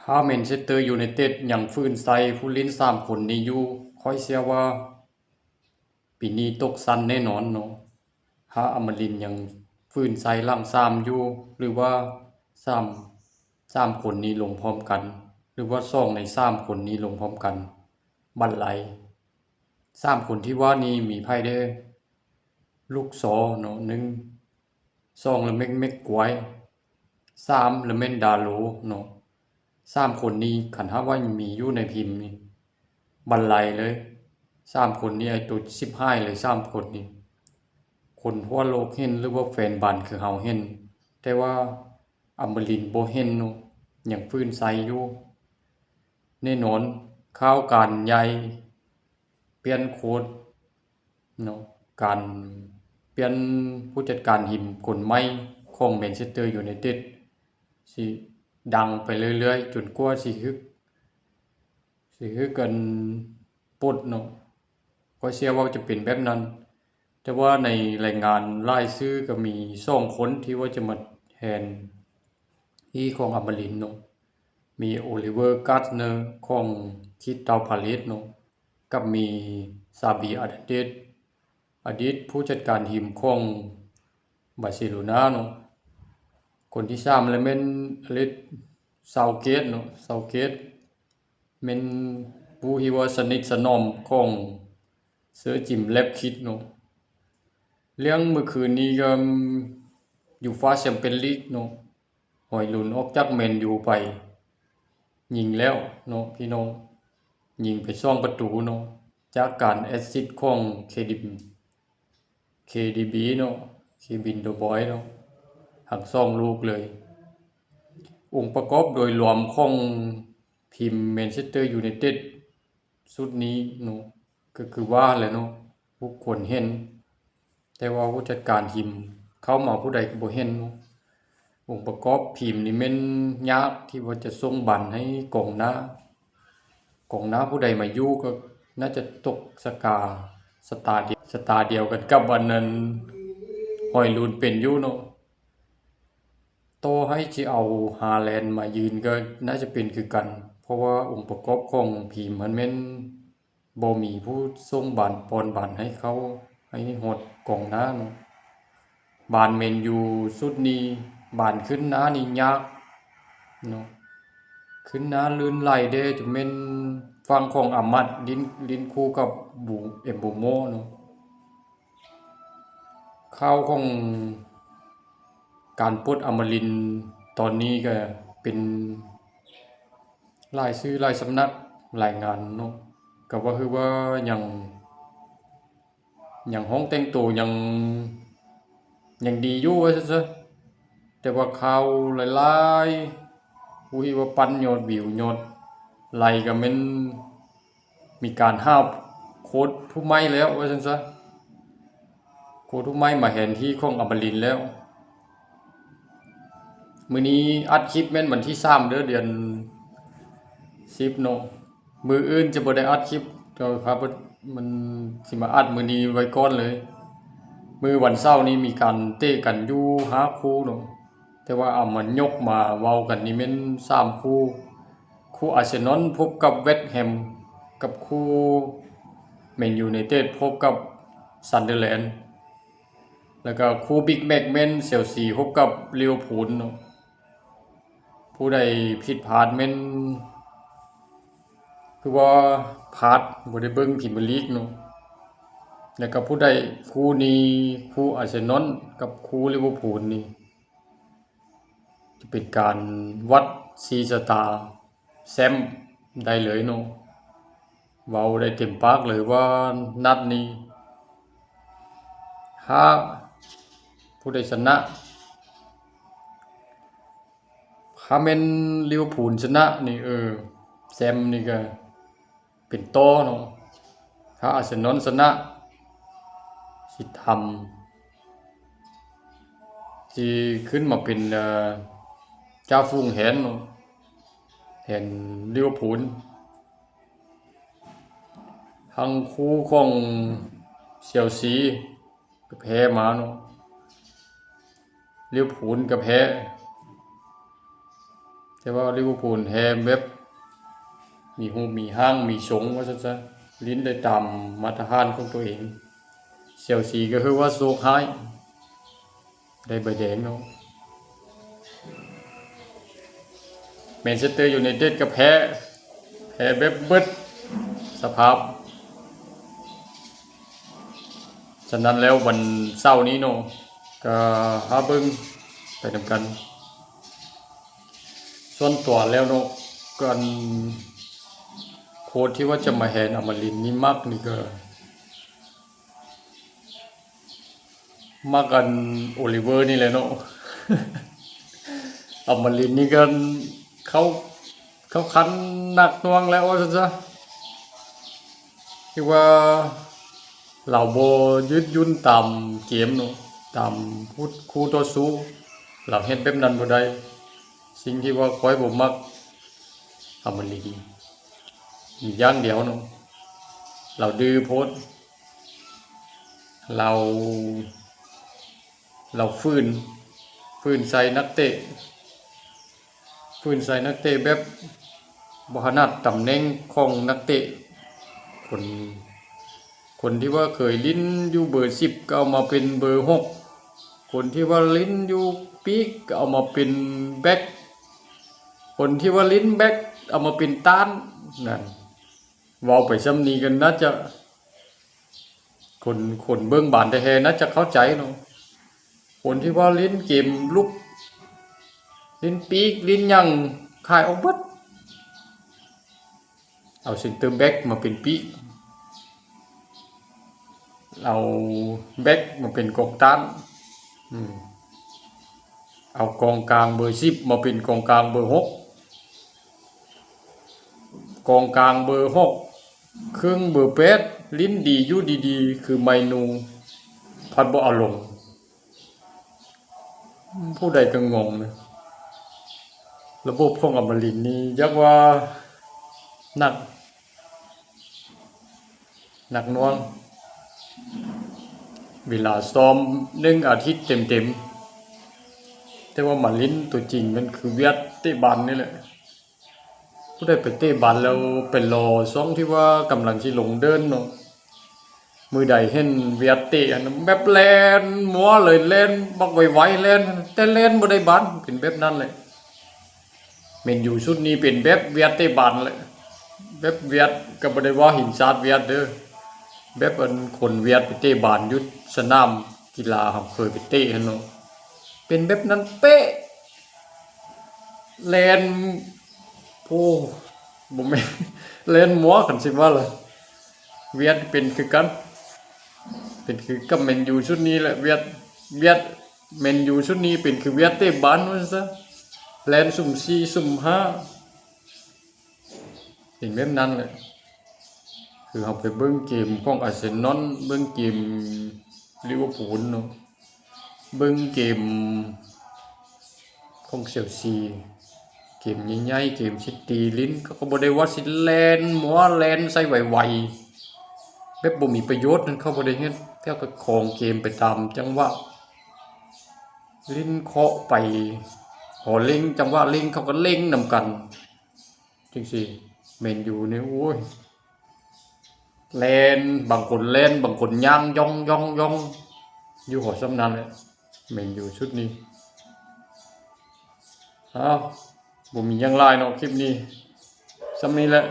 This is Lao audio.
ຖ້າແມນເຊສເຕີຢູໄນເຕັດຍັງຟື້ນໃສ່ຜູ້ຫຼິ້ນສາມຄົນນີ້ຢູ່, ຂ້ອຍເຊື່ອວ່າປີນີ້ຕົກຊັ້ນແນ່ນອນເນາະ. ຖ້າອາມາລິນຍັງຟື້ນໃສ່ຫຼັງສາມຢູ່ ຫຼືວ່າສາມ ສາມຄົນນີ້ລົງພ້ອມກັນ ຫຼືວ່າສອງໃນສາມຄົນນີ້ລົງພ້ອມກັນ, ບັນໄລສາມຄົນທີ່ວ່ານີ້ມີໃຜແດ່? ລູກຊໍເນາະ ໜຶ່ງ, ສອງລະແມ່ນແມັກກວາຍ, ສາມລະແມ່ນດາໂລເນາະ. ສາມຄົນນີ້ຄັນຫາກວ່າມີຢູ່ໃນທີມນີ້ ບັນໄລເລີຍ. ສາມຄົນນີ້ ໄອ້ໂຕຊິບຫາຍເລີຍ ສາມຄົນນີ້. ຄົນທົ່ວໂລກເຫັນ ຫຼືວ່າແຟນບານຄືເຮົາເຫັນ, ແຕ່ວ່າອາມາລິນບໍ່ເຫັນເນາະ, ຍັງຟື້ນໃສ່ຢູ່. ແນ່ນອນ ຂ່າວການຍ້າຍ ປ່ຽນໂຄດເນາະ, ການປ່ຽນຜູ້ຈັດການທີມຄົນໃໝ່ຂອງແມນເຊສເຕີຢູໄນເຕັດ ຊິດັງໄປເລື້ອຍໆ ຈົນກວ່າຊິຖືກ ຊິຖືກກັນປົດເນາະ. ຂ້ອຍເຊື່ອວ່າຈະເປັນແບບນັ້ນ, ແຕ່ວ່າໃນລາຍງານຫຼາຍຊື່ກໍມີສອງຄົນທີ່ວ່າຈະມາແທນທີ່ຂອງອາມາລິນເນາະ, ມີໂອລິເວີ ກາສເນີ ຂອງຄຣິສຕາວພາເລສເນາະ ກັບມີຊາບີ ອາເດເດດ ອະດີດຜູ້ຈັດການທີມຂອງບາເຊໂລນາເນາະ. ຄົນທີສາມລະແມ່ນອາເລັກ ຊາວເກດເນາະ, ຊາວເກດ ແມ່ນຜູ້ທີ່ວ່າສະໜິດສະໜອມຂອງເຊີຈິມ ແລັດຄລິບເນາະ. ເລື່ອງມື້ຄືນນີ້ກໍຢູຟາແຊມປຽນລີກເນາະ, ຮອຍລຸນອອກຈາກແມນຢູໄປ ຍິງແລ້ວເນາະພີ່ນ້ອງ, ຍິງໄປສອງປະຕູເນາະ ຈາກການແອັດຊິດຂອງເຄດີ ເຄດີບີເນາະ, ເຄວິນ ເດີບຣອຍເນາະ, ທັງສອງລູກເລີຍ. ອົງປະກອບໂດຍລວມຂອງທີມແມນເຊສເຕີຢູໄນເຕັດຊຸດນີ້ເນາະ ກໍຄືວ່າແຫຼະເນາະ, ທຸກຄົນເຫັນ, ແຕ່ວ່າຜູ້ຈັດການທີມເຂົ້າມາຜູ້ໃດກໍບໍ່ເຫັນເນາະ. ອົງປະກອບທີມນີ້ແມ່ນຍາກທີ່ວ່າຈະສົ່ງບານໃຫ້ກອງໜ້າ, ກອງໜ້າຜູ້ໃດມາຢູ່ກໍໜ້າຈະຕົກຊະກາ ຊະຕາດຽວ ຊະຕາດຽວກັນກັບອັນນັ້ນ ຮອຍລຸນເປັນຢູ່ເນາະ. ຕໍ່ໃຫ້ຊິເອົາຮາແລນມາຢືນກໍໜ້າຈະເປັນຄືກັນ, ເພາະວ່າອົງປະກອບຂອງທີມມັນແມ່ນ ບໍ່ມີຜູ້ສົ່ງບານ ປ້ອນບານໃຫ້ເຂົ້າ ໃຫ້ຮອດກອງໜ້າເນາະ. ບານແມນຢູຊຸດນີ້ ບານຂຶ້ນໜ້ານີ້ຍາກເນາະ, ຂຶ້ນໜ້າລື່ນໄຫຼເດ້, ຈະແມ່ນຝັ່ງຂອງອາມັດ ຫຼິ້ນ ຫຼິ້ນຄູ່ກັບບູ ເອັມບູໂມເນາະ. ຂ່າວຂອງການປົດອາມາລິນຕອນນີ້ກໍເປັນ ຫຼາຍສື່ຫຼາຍສຳນັກລາຍງານເນາະ, ກໍວ່າຄືວ່າຍັງ ຍັງຮ້ອງແຕ່ງໂຕ ຍັງ ຍັງດີຢູ່ວ່າຊັ້ນຊະ. ແຕ່ວ່າຂ່າວຫຼາຍໆ ຜູ້ທີ່ວ່າປັ່ນຍອດວິວ ຍອດໄລກ໌ ກໍແມ່ນມີການຫາໂຄ້ດຜູ້ໃໝ່ແລ້ວວ່າຊັ້ນຊະ. ໂຄ້ດຜູ້ໃໝ່ມາແທນທີ່ຂອງອາມາລິນແລ້ວ. ມື້ນີ້ອັດຄລິບແມ່ນວັນທີສາມເດີ ເດືອນສິບເນາະ. ມື້ອື່ນຈະບໍ່ໄດ້ອັດຄລິບ ເຈົ້າ ມັນຊິມາອັດມື້ນີ້ໄວ້ກ່ອນເລີຍ. ມື້ວັນເສົານີ້ມີການເຕະກັນຢູ່ຫ້າຄູ່ເນາະ, ແຕ່ວ່າເອົາມາຍົກມາເວົ້າກັນນີ້ແມ່ນສາມຄູ່. ຄູ່ອາເຊນອນພົບກັບເວັດແຮມ, ກັບຄູ່ແມນຢູໄນເຕັດພົບກັບຊັນເດີແລນ, ແລ້ວກໍຄູ່ບິກແມັດແມ່ນເຊລຊີພົບກັບລິເວີພູນເນາະ. ຜູ້ໃດຜິດພາດແມ່ນ ຄືວ່າພາດ ບໍ່ໄດ້ເບິ່ງພຣີເມຍລີກເນາະ. ແລ້ວກໍຜູ້ໃດ ຄູ່ນີ້ ຄູ່ອາເຊນອນກັບຄູ່ລິເວີພູນນີ້ ຈະເປັນການວັດຊີ້ຊະຕາແຊ້ມໄດ້ເລີຍເນາະ. ເວົ້າໄດ້ເຕັມປາກເລີຍວ່ານັດນີ້ ຖ້າຜູ້ໃດຊະນະ ຖ້າແມ່ນລິເວີພູນຊະນະນີ້ ເອີ ແຊ້ມນີ້ກໍ ເປັນຕໍ່ເນາະ. ຖ້າອາເຊນອນຊະນະ ຊິທຳ ຊິຂຶ້ນມາເປັນ ເອີ ຈ່າຝູງແທນເນາະ ແທນລິເວີພູນ. ທັງຄູ່ຂອງເຊລຊີກໍແພ້ມາເນາະ, ລິເວີພູນກໍແພ້. ແຕ່ວ່າລິເວີພູນແຮງແບບມີຮູບມີຮ່າງ ມີຊົງວ່າຊັ້ນຊະ, ຫຼິ້ນໄດ້ຕາມມາດຕະຖານຂອງຕົວເອງ. ເຊລຊີກໍຄືວ່າໂຊກຮ້າຍ ໄດ້ໃບແດງເນາະ. ແມນເຊສເຕີຢູໄນເຕັດກໍແພ້ ແພ້ແບບເບິດສະພາບ. ສະນັ້ນແລ້ວວັນເສົານີ້ເນາະ ກໍຫາເບິ່ງໄປນຳກັນ. ສ່ວນຕົວແລ້ວເນາະ ກໍອັນ ໂຄດທີ່ວ່າຈະມາແທນອາມາລິນນີ້ ມັກນີ້ກໍ ມັກອັນໂອລິເວີນີ້ແຫຼະເນາະ. ອາມາລິນນີ້ກໍເຂົ້າ ເຂົ້າຂັ້ນໜັກໜ່ວງແລ້ວວ່າຊັ້ນຊະ, ຄືວ່າລາວບໍ່ຍືດຫຍຸ້ນຕາມເກມເນາະ ຕາມຄູ່ ຄູ່ຕໍ່ສູ້, ລາວເຮັດແບບນັ້ນບໍ່ໄດ້. ສິ່ງທີ່ວ່າຂ້ອຍບໍ່ມັກອາມາລິນ ມີຢ່າງດຽວເນາະ ລາວດື້ໂພດ. ລາວ ລາວຝືນ ຝືນໃສ່ນັກເຕະ ຝືນໃສ່ນັກເຕະແບບບໍ່ຖະໜັດຕຳແໜ່ງຂອງນັກເຕະ. ຄົນ ຄົນທີ່ວ່າເຄີຍຫຼິ້ນຢູ່ເບີສິບກໍເອົາມາເປັນເບີຫົກ, ຄົນທີ່ວ່າຫຼິ້ນຢູ່ປີກກໍເອົາມາເປັນແບັກ, ຄົນທີ່ວ່າຫຼິ້ນແບັກເອົາມາເປັນຕ້ານ. ນັ້ນ ເວົ້າໄປສ່ຳນີ້ກໍໜ້າຈະ ຄົນ ຄົນເບິ່ງບານແທ້ໆໜ້າຈະເຂົ້າໃຈເນາະ. ຄົນທີ່ວ່າຫຼິ້ນເກມລຸກ ຫຼິ້ນປີກ ຫຼິ້ນຫຍັງ ຂາຍອອກເບິດ. ເອົາເຊັນເຕີແບັກມາເປັນປີກ, ເອົາແບັກມາເປັນກອງຕ້ານ, ອືມ ເອົາກອງກາງເບີສິບມາເປັນກອງກາງເບີຫົກ, ກອງກາງເບີຫົກ ເຄິ່ງເບີແປດ ຫຼິ້ນດີຢູ່ດີໆ ຄືໄມນູ ພັດບໍ່ເອົາລົງ. ຜູ້ໃດກໍງົງນະ ລະບົບຂອງອາມາລິນນີ້ ຢາກວ່າໜັກ ໜັກໜ່ວງ. ເວລາຊ້ອມໜຶ່ງອາທິດເຕັມໆ ແຕ່ວ່າມາຫຼິ້ນຕົວຈິງນັ້ນຄືວຽດເຕະບານນີ້ແຫຼະ. ຜູ້ໃດໄປເຕະບານແລ້ວໄປລໍຊ່ວງທີ່ວ່າກຳລັງຊິລົງເດີ່ນເນາະ, ມື້ໃດເຫັນວຽດເຕະຫັ້ນແບບແລ່ນມົວເລີຍ ແລ່ນບັກໄວໆ ແລ່ນ ແຕ່ແລ່ນບໍ່ໄດ້ບານ ເປັນແບບນັ້ນແຫຼະ. ແມນຢູຊຸດນີ້ເປັນແບບວຽດເຕະບານແຫຼະ, ແບບວຽດກໍບໍ່ໄດ້ວ່າຫິນຊາດວຽດເດີ, ແບບອັນຄົນວຽດໄປເຕະບານຢູ່ສະໜາມກິລາ ເຮົາເຄີຍໄປເຕະຫັ້ນເນາະ ເປັນແບບນັ້ນເປະ. ແລ່ນ ໂອ້ ບໍ່ແມ່ນ ແລ່ນມົວ ຄັນຊິວ່າລະ ວຽດເປັນຄືກັນ ເປັນຄືກັບແມນຢູຊຸດນີ້ແຫຼະ. ວຽດ ວຽດ ແມນຢູຊຸດນີ້ເປັນຄືວຽດເຕະບານວ່າຊັ້ນຊະ, ແລ່ນສຸ່ມສີ່ສຸ່ມຫ້າ ເປັນແບບນັ້ນແຫຼະ. ຄືເຮົາໄປເບິ່ງເກມຂອງອາເຊນອນ ເບິ່ງເກມລິເວີພູນເນາະ ເບິ່ງເກມຂອງເຊລຊີ ເກມໃຫຍ່ໆ ເກມຊິຕີຫຼິ້ນ ເຂົາກໍບໍ່ໄດ້ວ່າຊິແລ່ນມົວແລ່ນໃສ່ໄວໆ ແບບບໍ່ມີປະໂຫຍດນັ້ນ ເຂົາບໍ່ໄດ້ເຮັດ, ເຂົາກໍຄອງເກມໄປຕາມຈັງຫວະ ຫຼິ້ນເຄາະໄປ ພໍເລັ່ງ ຈັງຫວະເລັ່ງ ເຂົາກໍເລັ່ງນຳກັນ ຈັ່ງຊີ້. ແມນຢູນີ້ ໂອ້ຍ ແລ່ນ ບາງຄົນແລ່ນ ບາງຄົນຍ່າງ ຍ່ອງໆໆ ຢູ່ ພໍສ່ຳນັ້ນແຫຼະ ແມນຢູຊຸດນີ້. ອ້າວ ບໍ່ມີຫຍັງຫຼາຍເນາະ ຄລິບນີ້ ສ່ຳນີ້ແຫຼະ.